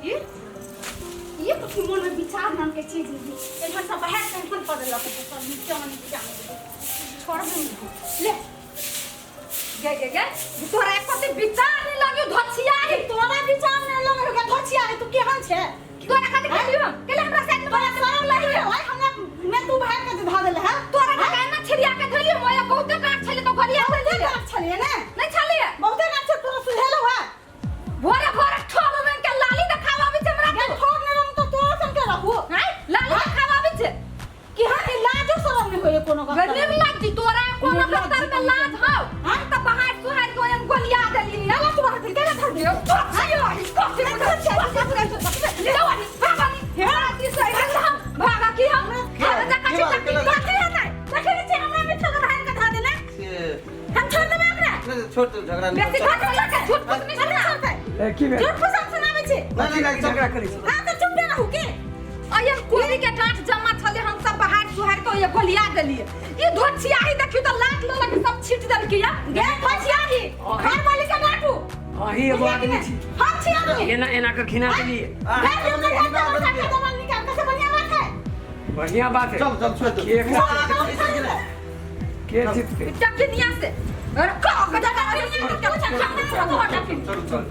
ई ये कुछ मन में विचार नाम के चीज नहीं एहन सब बाहर के एहन कर देलक सब नीचे में नीचे में छोड़ दे ले गे गे गे तोरा एक पति विचार नहीं लगियो धोछिया ही तोरा विचार नहीं लगे हो धोछिया है तू केहन छे तोरा खातिर केलियो केले हमरा साथ तोरा शरम लगे हो हमरा मैं तू बाहर के धा देले है तोरा के काहे ना छिड़िया के धलियो मोया बहुते गांठ छले तो घरिया बहुते गांठ छलिए ने नहीं छलिए बहुते गांठ छे तोरा सुझेलो है भोरे भोरे ठोर रंग के लाली देखावा छै हमरा तू ठोर रंग तो तोरा सन के रहू हैं लाली देखावा छै कि हाँ के लाजो शरम नहीं होए कोनो गप गने लाज तोरा कोनो गप में लाज हौ हम त बाहर सुहार के ओयन गोलिया देली ना तू बाहर के धर दियो तो छयो ही कथि ले वानी भागानी हे राती से हम भागा की हम हम जा काची कथि है नहीं देखे नहीं छी हमरा में ठग भाई के धर देले से हम छोड़ देबे ओकरा नहीं छोड़ दो झगड़ा नहीं बेसी घर चला झूठ फूस नहीं सुना ए की भेल झूठ फूस हम सुनाबै छी नहीं नहीं झगड़ा करै छी हां त चुप रहू के अयन कोबी के डांट जमा छले हम सब बाहर सुहार के ये गोलिया देलिए ई धोछियाही देखियो त लाट ललक सब छीट देलकी या गे धोछियाही घर वाली के डांटू अही एगो आदमी छी हम छी आदमी एना एना के घिना देलिए बढ़िया बात है चल चल छोड़ दो के के जीतते टकनिया से अरे का का चल चल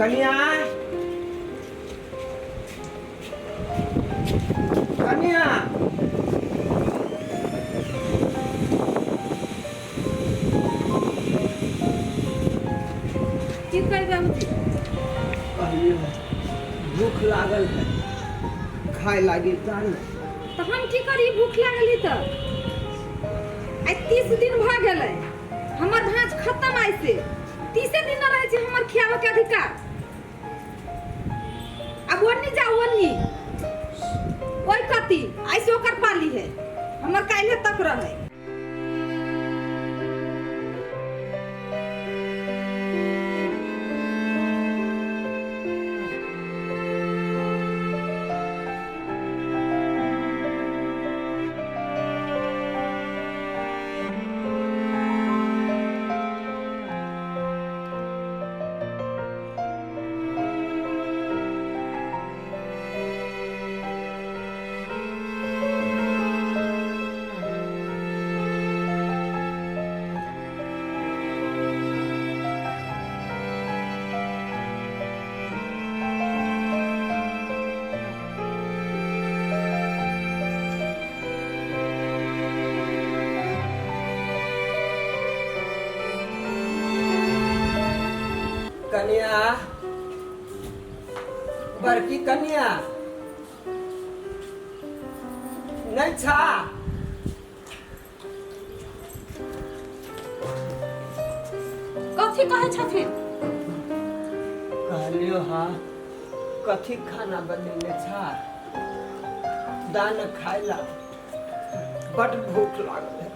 कनिया कनिया की कहै बाबूजी कहलियै भूख लागल है खाय लागी ता ने तऽ हम की करी भूख लागली तऽ आइ 30 दिन भऽ गेलै हमर भाँज खत्म आइ से तीसे दिन न रहै छै हमर खियाबऽ के अधिकार आब ओन्नी जाउ ओन्नी ओहि कति आइ से ओकर पाली है हमर काल्हे तक रहै कनिया बड़की कनिया नहीं छा कथी कहै छथिन कहलियो हाँ कथी खाना बनेने छा दान खाइला बड भूख लागल है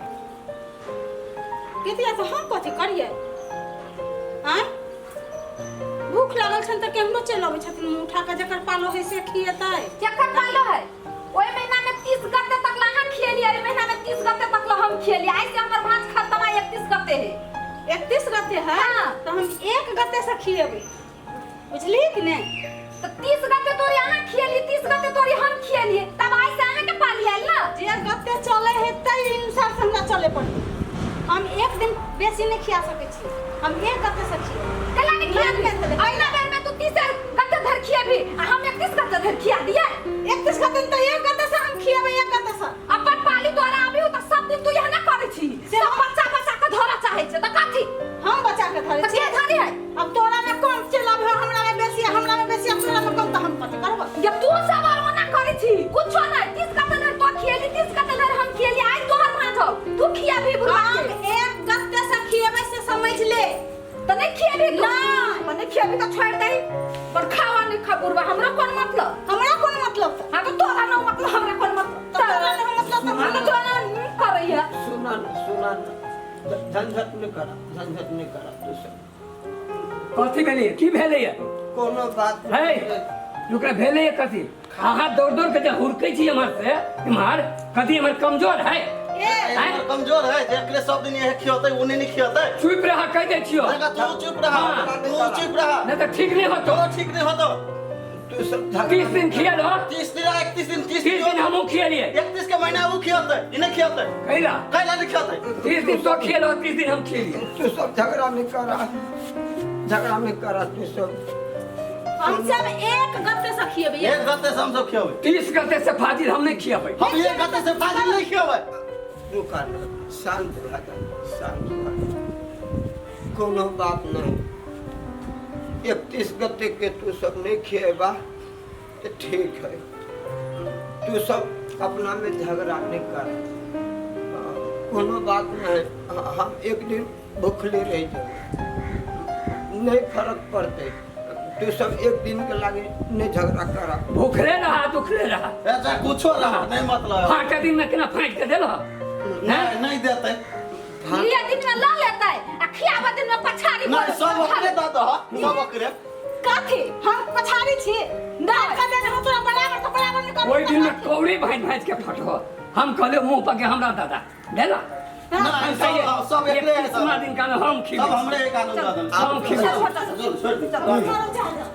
केतिया तो हम कथी करिए आँय भूख लागल छनि तऽ केहनो चलि अबै छथिन मुँह उठा कऽ जकर पालो है से खिएतै केकर पालो है ओहि महीना में 30 गते तक ला अहाँ खिएलियै एहि महीना में 30 गते तक ला हम खिएलियै आइ से हमर भाँज खत्म आइ 31 गते है 31 गते है हाँ। तऽ हम एक गते से खिएबै बुझलियै कि नहि तऽ 30 गते तोरी अहाँ खिएलियै 30 गते तोरी हम खिएलियै तब आइ से अहाँ के पाली आयल ना जे गते चल एक दिन बेसी नहीं खिया सकै छी। हम एक गते से खिएबै। कैला नहीं खियाबी? अगला बेर में तू 30 गते धर खियाबी आ हम 31 गते धर खिया दिए। 31 गते त एक गते से हम खिएबै, एक गते से। अपन पाली तोरा आबी त सब दिन तू यह ना करै छी। सब बच्चा बच्चा के धरा चाहै छै त कथी? हम बचा के धरे त के धरी है? अब तोरा में कम चल आबे, हमरा में बेसी, हमरा में बेसी, तोरा में कम, त हम कथी करब? जब तू सब और ओना करै छी कुछो नहीं। 30 गते धर तो खिएली, 30 गते धर हम खिएली। आई तोहर भांज हो, तू खियाबी बुढ़वा हम के। एक गते से खिएबै से समझ ले। त नहीं खिएबी तू? नहीं। त नहीं खिएबी त छोड़ दही। पर खावा नहीं खा बुढ़वा, हमरा कोन मतलब? हमरा कोन मतलब? हाँ तो तोरा ना मतलब, हमरा कोन मतलब? त तोरा ना मतलब त हाँ तो तोरा नहीं करैया। सुना न, सुना न, झंझट नहि करा, झंझट नहि करा तू सब। कथी भेलैया? की भेलैया? कोनो बात है नहि। ओकरा भेलैया कथी? अहाँ दौड़ दौड़ के जे हुड़कै छी एम्हर से एम्हर, कथी एम्हर कमजोर है? ए हैं? हमर कमजोर है जेकरे सब दिन यह खियते उ नहीं खियते। चुप रह कह दै छियो। देखा तू चुप रहा, हाँ। तू चुप रहा, नहीं तो ठीक नहीं होतो। तो ठीक नहीं होतो। तू सब झगड़ा 30 दिन खियल हो, 30 दिन 31 दिन, 30 30 दिन हमहूँ खियलिए। 31 के महीना उ खियते, इने खियते। कैला कैला नहीं खियते? 30 दिन तो खियल हो, 30 दिन हम खियलिए। तू सब झगड़ा नहीं करा, झगड़ा नहीं करा तू सब। हम सब एक गते से खिएबै। एक गते से हम सब खियबै। 30 गते से फाजिल हम नहीं खियबै। हम एक गते से फाजिल नहीं खियबै। रुका न, शांत भऽ जा, शांत भऽ जा, कोनो बात नहीं। 31 गते के तू सब नहीं खिएबा तो ठीक है। तू सब अपना में झगड़ा नहीं कर, कोनो बात नहीं। हम एक दिन भूखले रह जाए, नहीं फर्क पड़ते। तू सब एक दिन के लागे नहीं झगड़ा करा। भूखले रहा दुखले रहा, ऐसा कुछो रहा नहीं मतलब। फाटे दिन में केना फाटि के देलह? नहीं नहीं देते। लिया दिन में ला लेतै आ खियाबा दिन में पछाड़ी नहीं सब ओकरे दऽ दह, सब ओकरे। कथी हम पछाड़ी छी? नहीं कदे हम तोरा बराबर त बराबर नहीं करब। ओहि दिन में कौड़ी भाँजि भाँजि के फटहो। हम कहले मुंह पर के हमरा दादा देला। नहीं सब सब एकरे है, सब 31 दिन का हम सब खिबै। हमरे एक आनंद दऽ देल। हम खिबै। चल छोड़ दे। चल चल।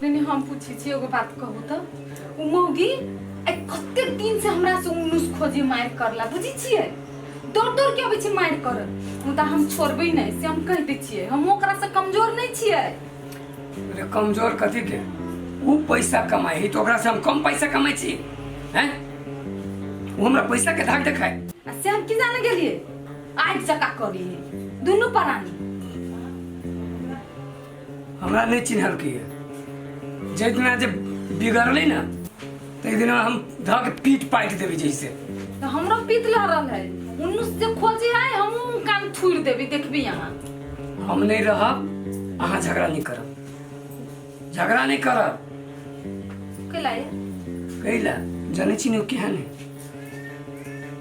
नहीं हम पूछै छी एगो बात कहू त उ मौगी आइ कतेक दिन से हमरा से उनुस खोजी मारि करला, बुझै छियै? दौड़ दौड़ के अबै छै मारि कर, मुदा हम छोड़बै नहि से हम कहि दै छियै। हम ओकरा से कमजोर नहि छियै। अरे कमजोर कथी के? उ पैसा कमाइ है तो ओकरा से हम कम पैसा कमाइ छी हैं? उ हमरा पैसा के धाक देखाय। आ से हम की जाने गेलियै आगि जकाँ करी दुनू प्राणी। हमरा नहीं चिन्हलकै जाहि दिना जे बिगड़लै ने ताहि दिना हम धऽ के पीट पाटि देबै जैसे। तो हमरो पीत लहरल है, उन्नू से खोजे है, हमहूँ कान थूर देबै, देखबी अहाँ। हम नहीं रहब, अहाँ झगड़ा नहीं करब, झगड़ा नहीं करब। कैला ये? कैला जनै छी ने केहन है,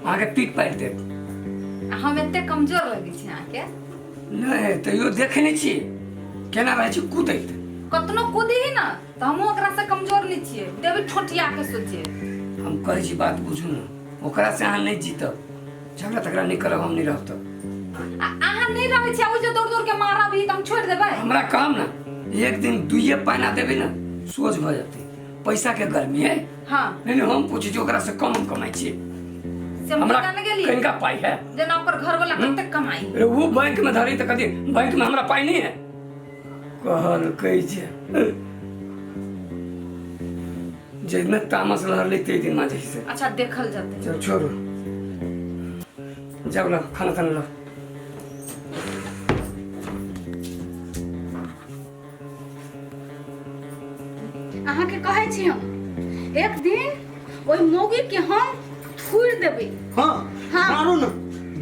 अहाँके पीट पाटि देब। आ हम एते कमजोर लगै छी अहाँके? नहीं तैयो देखै नहि छी केना रहै छी कूदैत। कतनो कूदी ना तो हमहूँ ओकरा से कमजोर नहीं छियै, देबै ठोटिया के सोचे। हम कहै छी बात बुझू ने, ओकरा से अहाँ नहीं जीतब, झगड़ा तगड़ा नहीं करब, हम नहीं रहब तब। आ अहाँ नहीं रहै छी, ओ जे दौड़ दौड़ के मारबी त हम छोड़ देबै? हमरा काम ना एक दिन दुइये पैना देबै ना सोझ भऽ जेतै। पैसा के गर्मी है। हाँ। नहीं नहीं हम पूछै छी ओकरा से कम हम कमाइ छियै। से हम हमरा जाने गेलियै कनिका पाइ है जेना ओकर घर वाला कतेक कमाई। अरे वो बैंक में धरी तऽ कथी बैंक में हमरा पाइ नहीं है? कहलकै जे जाहिमे तामस लहरलै ताहि दिन जे से। अच्छा, देखल जेतै। चल छोड़ू, जाउ लाउ खाना ताना लाउ। अहाँके कहै छी हम, एक दिन ओहि मौगी के हम थूरि देबै। हाँ। हाँ। मारू ने,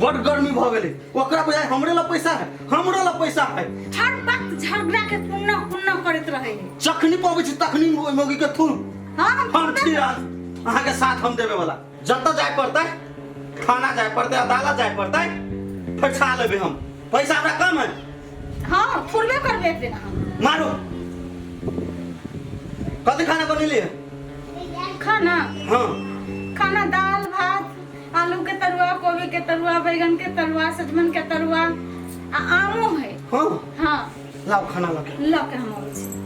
बड गर्मी भऽ गेलै। ओकरा बुझाइ हमरे लग पैसा है, हमरो लग पैसा है। हर वक्त झगड़ा के कुन्ना कुन्ना करैत रहै है। जखनी पबै छी तखनी ओहि मौगी के थूर। हाँ, हम हम थुरबे छी अहाँके साथ हम देबे वाला। जतऽ जाय पड़तै, थाना जाय पड़तै, अदालत जाय पड़तै, फैसला लेबै हम। पैसा हमरा कम है। हाँ, थुरबे करबै एक दिन हम। मारू। कथी खाना बनेलियै? खाना? हाँ। खाना दाल भात, आलू के तरुआ, कोबी के तरुआ, बैगन के तरुआ, सजमन के तरुआ आ आमो है। हाँ। हाँ। लाओ खाना लऽ के। लऽ के हम अबै छी।